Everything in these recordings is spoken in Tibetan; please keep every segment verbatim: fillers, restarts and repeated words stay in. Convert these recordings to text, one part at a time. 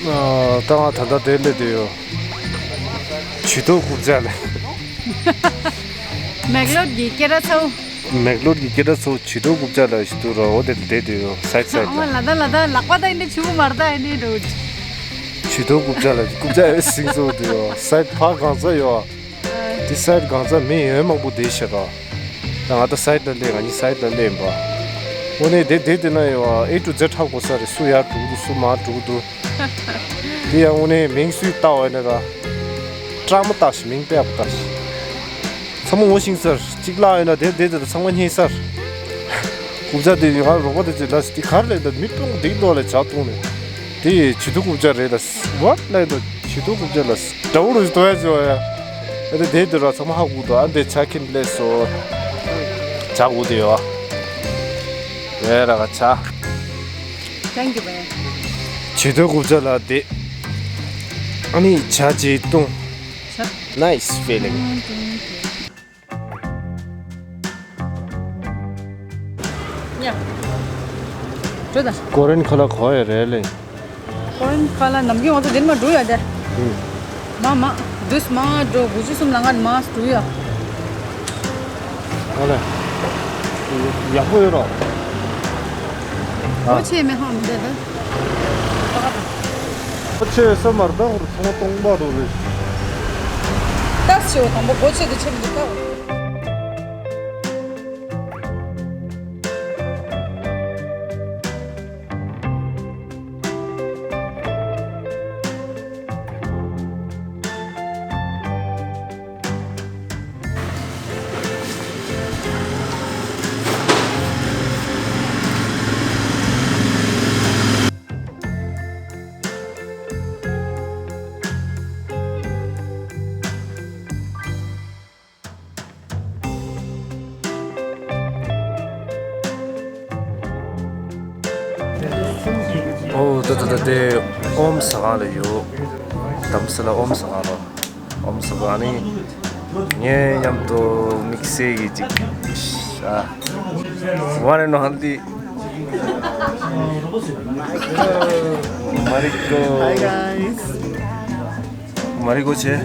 ཨ། ད་ང་ད་ལྟ་དེར་སླེབས་བསྡད་ཡོད། ཇུས་གཏོགས་རྐུབ་བཀྱག་ལ། མེག་ལོར་གྱི་སྐད་སྒྲ་ཚ་བོ། མེག་ལོར་གྱི་སྐད་སྒྲ་ཚ་བོ་ཇུས་གཏོགས་རྐུབ་བཀྱག་ལ་ཞིག་འདུག་ར། འོ་དེ་དེ་དེ་ཡོད་སའིཌ་སའིཌ་ཨ་མ་ལ། ལ་ད་ལ་ད་ལག་པ་ད་ཡིན་དེ་ཆུ་བོ་མར་ད་ཡིན་དེ་འགྲོ། ཇུས་གཏོགས་རྐུབ་བཀྱག་ལ་རྐུབ་བཀྱག་ཡོད་སིང་སོ་དེ་ཡོད་སའིཌ་ཕར་གང་ཚ་ཡོད། དེ་སའིཌ་གང་ཚ་མི་ཡོད་མང་པོ་དེ་ཤ་ར། ད་ང་ད་སའིཌ་ལ་སླེབས། ང་གཉིས་སའིཌ་ལ་སླེབས་ཡིན་པ། འོ་ནས་དེ་དེ་དེ་ན་ཡོད་ཨེ་ཊུ་ཛེཌ་ཧ་གོ་ས་རེད། སུ་ཡར་འགྲོ་གི་འདུག་སུ་མར་འགྲོ་གི་འདུག་དེ་ཡང་དངོས་གནས་མིང་སུས་བཏགས་པ་ཡིན་ན་ར། བཀྲ་མ་བཏགས་ཤིག་མིང་དཔེ་ཡག་པོ་བཏགས་ཤིག་ཚང་མ་ངོ་ཤེས་ས་རེད། གཅིག་བརླག་ཡོད་ན་དེ་དེ་དེ་ཚང་མ་རྙེད་ས་རེད། རྐུབ་བཀྱག་དེ་ང་རོགས་པ་དེ་ཚོས་ལབ་སོང་། དེ་ག་རེ་ལབ་ཡིན་ད། མི་སྤུན་དེའི་ཐོག་ལ་ཇག་བཏང་ནས། དེ་ཇུས་གཏོགས་རྐུབ་བཀྱག་རེད་ལབ་སོང་། ཝཊ་ལབ་ཡིན་ད། ཇུས་གཏོགས་རྐུབ་བཀྱག་ལབ་སོང་། དགྲ་བོ་རུ་ཞིག་གཏོང་ཡ་བྱེད་པ་ཡ། ཨ་དེ་དེ་དེ་ར་ཚང་མ་ཧ་གོ་འདུག་ཨ་འདི་ཇག་ཁྱིམ་སླེབས་སོང་། ཇག་གོ་དེ་ཡོད། ཨེ་ར་ག་ཇག Thank you, babe. ཇུས་གཏོགས་རྐུབ་བཀྱག་ལ་དེ། ཨ་ནི་ཇག་ཅིག་བཏང་། ཇག Nice feeling. ཡ། འགྲོ་ད། ཀོ་རན་ཁ་ལ་གོ་ཡ་རེད་ལེ། ཀོ་རན་ཁ་ལ་ནམ་རྒྱུན་ང་ཚོ་འདིར་མ་འགྲོ་ཡ་དེ། ཨུ། མ་མ། དུས་མ་འགྲོ། དགུ་བཅུ་གསུམ་ལ་ང་མ་འགྲོ་ཡ། ཨ་ལེ། ཡག་པོ་ཡོད་རོ། ཨ། སྒོ་ཕྱེ་མེད་ཧ་མི་འདུག་ད། སྒོ་ཕྱེ་ས་མར་ད་ཧུར་ཚོང་སྟོང་པ་རུ་རེད། ཏག་ཆེ་བ་དང་པོ་སྒོ་ཕྱེ་དེ་ཕྱེ་མི་འདུག་ད། ཨོ་ད་ད་ད་དེ་ཨོམ་ཟ་ཁང་ལ་ཡོད། དྷ་རམ་ས་ལ་ཨོམ་ཟ་ཁང་ལ། ཨོམ་ཟ་ཁང་ནི་ངའི་མཉམ་དུ་དམིགས་བསལ་གྱི་ཅིག་ཨ། One and only མ་རི་ཀོ། Hi guys. མ་རི་ཀོ་ཆེ།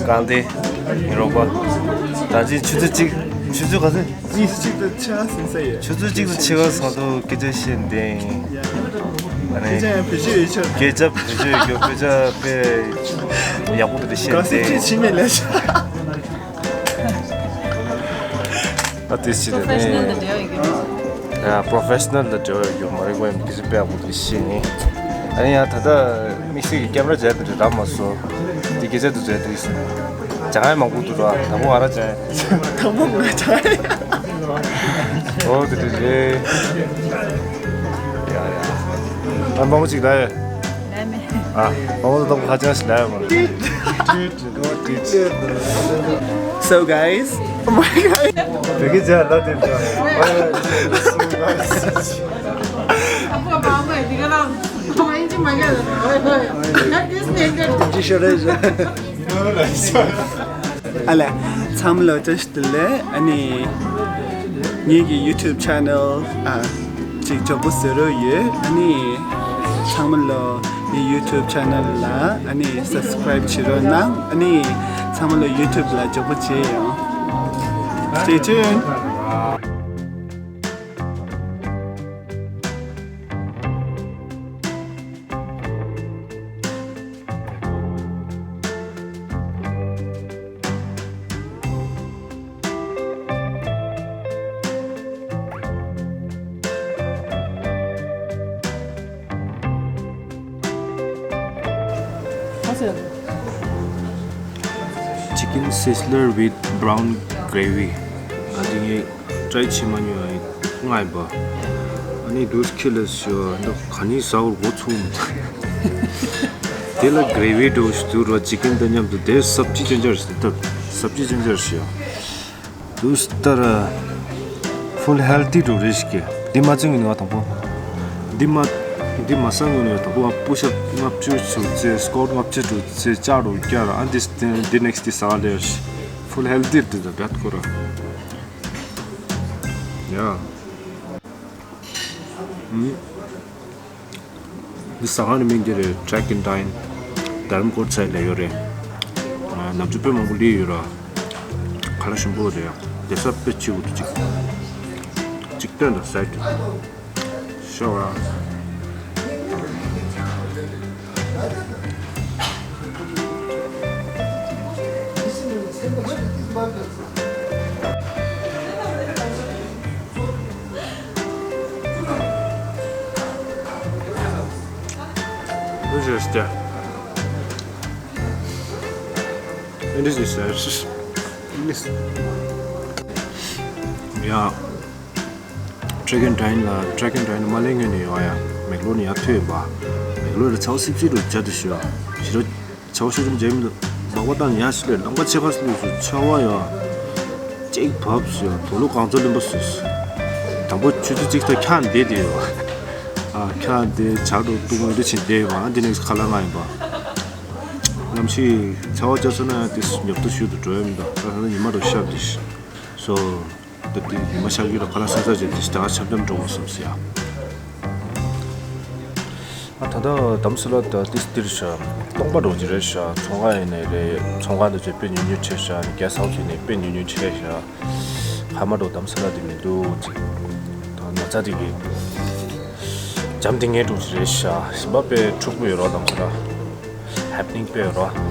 གང་དེ། ངའི་རོགས་པ། ད་ཅི་ཆུ་ཚོད་གཅིག་ཆུ་ཚོད་ག་ཚོད། གཉིས་གཅིག་ཏུ་ཆ་ཟིན་ས་ཡོད། ཆུ་ཚོད་གཅིག་ཏུ་ཆེ་བ་སང་དུ་སྐད་ཆ་བཤད་འདི། ཨ་ནི། སྐད་ཆ་ཡང་བེད་སྤྱོད་ཡོད་ཆོག་སྐད་ཆ་བེད་སྤྱོད་ཡོད་རྒྱུ་དཔེ་ཆ་དཔེ་ཡག་པོ་དེ་བཤད་ག་ཚོད་འདི། ཁྲིད་ཕྱིན་མེད་ལས་ཆ། ཨ་དེ་ཕྱིར་ནས། Professional དང་འབྲེལ་བ་ཡོད་རྒྱུ། ཡ། Professional དང་འབྲེལ་བ་ཡོད་རྒྱུ་མ་རེད། ཀོ་ཡང་སྐད་ཆ་དཔེ་ཡག་པོ་དེ་བཤད་ནི། ཨ་ནི་ཡང་ད་ལྟ་དམིགས་བསལ་གྱི་ཀེམ་ར་བྱས་དེ་རེད་རག་མ་སོང་། དེ་སྐད་ཆ་དུ་བྱས་དེ་རེད། སྦྱང་ཡ་མང་པོ་འདུག་ར། དང་པོ་ང་རང་སྦྱང་ཡ། དང་པོ་ང་སྦྱང་ཡ། ཨོ་དེ་དེ་རེད། ཡ་ཡ། ཨ་མང་པོ་ཅིག་ལ་ཡ། ཨ་མང་པོ་དང་ཁ་ཅང་ཞིག་ལ་ཡ་མ་རེད། So guys, oh my god. བོད་སྐད་ལ་དེ་འདྲ། ཨ་ལས། ཚང་མ་ལ་བཀྲ་ཤིས་བདེ་ལེགས། ཨ་ནི། ངེད་ཀྱི་YouTube channel ཨ། ཅིག་མགྱོགས་པོ་བཟོ་རོགས་ཡོད། ཨ་ནི། ཚང་མ་ལོ་ངའི་YouTube channel ལ་ཨ་ནི་subscribe བྱེད་རོགས་གནང་། ཨ་ནི། ཚང་མ་ལོ་YouTube ལ་མགྱོགས་པོ་བྱེད་ཡོང་། Stay tuned. Chicken Sizzler with brown gravy. ད་དེ་ངས་try བྱེད་མ་མྱོང་། ཡ་ཡིན་ང་ཡིན་པ། ཨ་ནི་དུས་ཁྱེད་ལ་ཞུ་འདི་ག་ནས་ཟ་བར་འགོ་ཚུགས་མི་འདུག་དེ་ལ་gravy འདྲ་བོ་ཞིག་འདུག་ར། chicken དང་མཉམ་དུ་དེ་སབ་ཇི་ཅན་ཅན་རེད་ཟེར། ད་སབ་ཇི་ཅན་ཅན་རེད་ཞུ་ཡ། དུས་ལྟར་full healthy འདྲ་བོ་རེད་ཞིག་གི། འདི་མ་བཙིར་ནས་ང་དང་པོ། འདི་མ། འདི་མ་ཟ་སྔོན་ནས་དང་པོ་ང་push up ལྔ་བཅུ་བྱུག་ཚེ་squat ལྔ་བཅུ་བྱུག་ཚེ་ལྕགས་འདྲ་བོ་བཀྱག་ར། ཨ་འདི་འདི་next day ཟ་ག་སླེབས་ཡ་ཞིག full healthy འདི་ད་བད་ཁོ་ར། ཡ། ཨུམ། འདི་ཟ་ཁང་གི་མིང་འདི་རེད། Jack and Dine། རྡ་རམ་སྐོར་ཚལ་ལ་ཡོད་རེད། ཨ། ནམ་རྒྱུན་དཔེ་མང་པོ་སླེབས་ཡོད་ར། ཁ་ལག་ཞིམ་པོ་རེད། བསྡད་ས་དཔེ་ཆེ་བོ་འདུག་ཅིག་ཅིག་སྟོན་དང་ཟ་རྒྱུ། ཤོག་ཨ། What is this? What is this? Yes. Yeah. Jack and Dine ལ། Jack and Dine མ་སླེབས་སྔོན་ནས་ཡོང་ཡ། མེག་ལོར་ནས་ཡར་ཐོན་ཡིན་པ། མེག་ལོར་ལ་ཚ་བོ་སིབ་སིབ་རུ་བྱ་དུ་ཞུ་བ། ཞི་རོ། ཚ་བོ་ཤུགས་ཆེན་པོ་བྱས་མི་འདུག་སྦག་སྦག་བཏང་ཡ་ཞིག་ལས་ལམ་ཁ་ཕྱེད་ཀ་སླེབས་སོང་། ཆར་པ་ཡོད། ཅིག་བབས་སོང་། དུག་ལོག་གང་ཚོད་ལིམ་པ་སོང་། དང་པོ་ཆུ་ཚོད་གཅིག་ཐོག་འཁྱག་འདེད་དེ་ཡོད། ཨ། འཁྱག་འདེད་ཇག་རུ་བཏུང་། འོ་དེ་བྱས་འདེད་ཡོད་པ། ཨ། འདི་ནས་ཁ་ལག་མངགས་ཡིན་པ། ནམ་ཞིག་ཚ་བ་བརྒྱབ་སོང་ན་དེ་ཉོབ་ཏོ་ཞུ་དུ་འགྲོ་ཡ་མི་འདུག་ད་ད་ཉི་མ་རུ་ཤར་དུས་སོ། ད་དེ་ཉི་མ་ཤར་གི་ར། ཁ་ལག་ཟ་ཟ་བྱས་དེ་ད་ག་འཆམ་འཆམ་འགྲོ་དགོས་བསམ་སོང་ཡ། ཨ། ད་ལྟ་དྷ་རམ་ས་ལ་ད་ཏིས་ཏིར་ཤ་སྟོང་པ་འགྲོ་གི་རེད་ཤག་ཚོང་ཁང་ཡིན་ནའི་རེད། ཚོང་ཁང་དུ་ཅིག་དཔེ་ཉུང་ཉུང་ཆེ་ཤག་གེ་སི་ཧའུ་སི་ཡིན་ནའི་དཔེ་ཉུང་ཉུང་ཆེ་ཤག་ཁ་མ་འགྲོ་དྷ་རམ་ས་ལ་དེ་མི་འདུག་ཅིག་ད་ན་ཚ་དེ་གི་འཇམ་དེ་ངས་འགྲོ་གི་རེད་ཤག་ཞིམ་པ་དཔེ་འཁྲུག་པོ་ཡོད་རོགས། དྷ་རམ་ས་ལ་ཧེ་པི་ནིང་དཔེ་ཡོད་རོགས།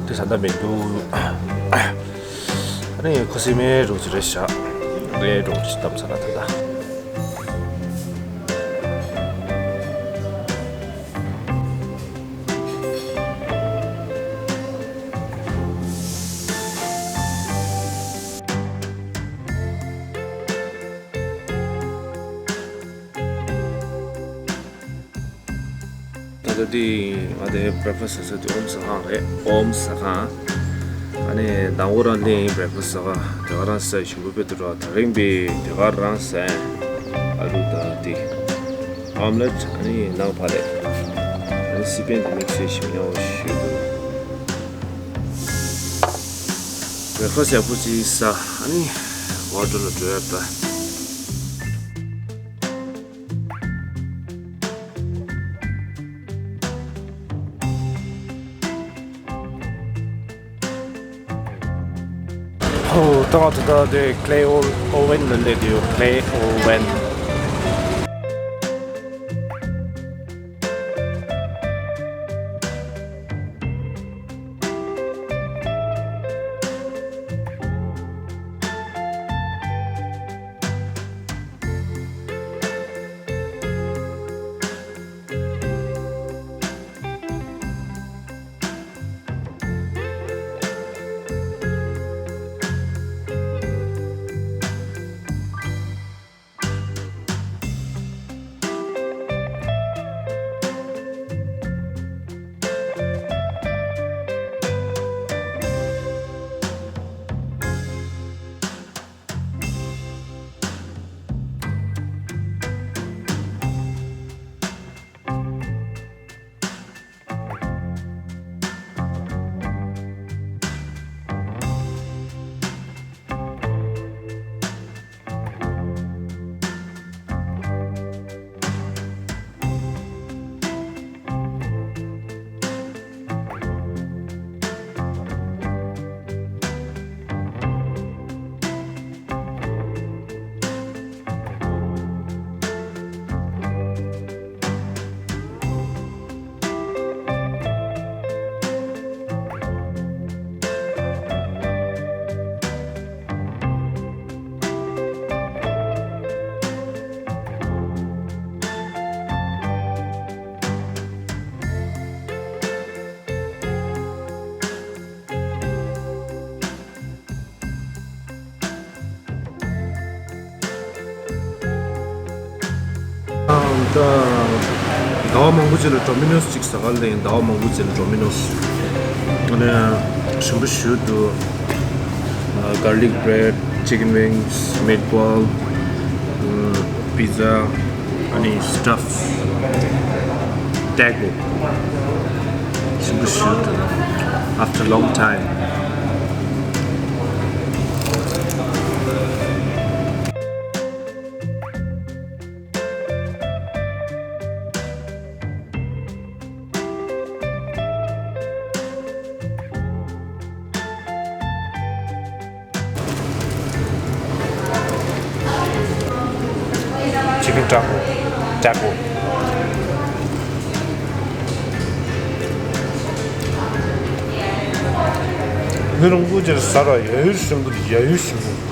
དེ་ས་ད་མི་འདུག་ཨ་ནི་ཁོ་སི་མེ་འགྲོ་གི་རེད་ཤག་ལས་འགྲོ་གི་དྷ་རམ་ས་ལ་ད་ད། ད་ལྟ་འདི་ང་དེ་བྷི་རེག་ཕ་སི་ཟ་ས་དེ་ཨོམ་ཟ་ཁང་རེད། ཨོམ་ཟ་ཁང་། ཨ་ནི་དང་པོ་རང་ལས་ཡིན་བྷི་རེག་ཕ་སི་ཟ་ཁང་། དེ་ག་རང་ཟ་ཞིམ་པོ་དཔེ་འདུག་ར། ད་རིང་པའི་དེ་ག་རང་ཟ། ཨ་ལུ་དང་དེ། ཨོམ་ལེཊ། ཨ་ནི་ནང་ཕ་ལེ། ཨ་ནི་སི་པན་དེ་མིག་སི་ཞིམ་ཉོ་ཞུ་དགོས། བྷི་རེག་ཕ་སི་ཡག་པོ་ཅིག་ཟ། ཨ་ནི་ཝ་ཊར་ལ་འགྲོ་ཡ་ད། ཧོ། ད་ང་ད་ལྟ་དེ་ཀླེ་ཨོ་ཝན་ལ་སླེབས་ཡོད། ཀླེ་ཨོ་ཝན། ད་ཟླ་བ་མང་པོ་ཅིག་ལ་ཌོ་མི་ནོ་སི་ཅིག་ཟ་ག་སླེབས་ཡིན། ཟླ་བ་མང་པོ་ཅིག་ལ་ཌོ་མི་ནོ་སི། ཨ་ནི་ཞིམ་པོ་ཞེ་པོ་འདུག་ཨ། གར་ལིག་བྷི་རེཌ། ཅི་ཀན་ཝིང་སི། མིཊ་བོལ། ཨ། པི་ཛ། ཨ་ནི་སི་ཊབ་ཊེ་ཀོ། ཞིམ་པོ་ཞེ་པོ་འདུག After long time. ཀྲག་ཀོ། ཀྲག་ཀོ། ཡུན་རིང་པོ་ཅིག་ཟ་ར་ཡ་ཡུལ་ཞིམ་པོ། ཡ་ཡུལ་ཞིམ་པོ།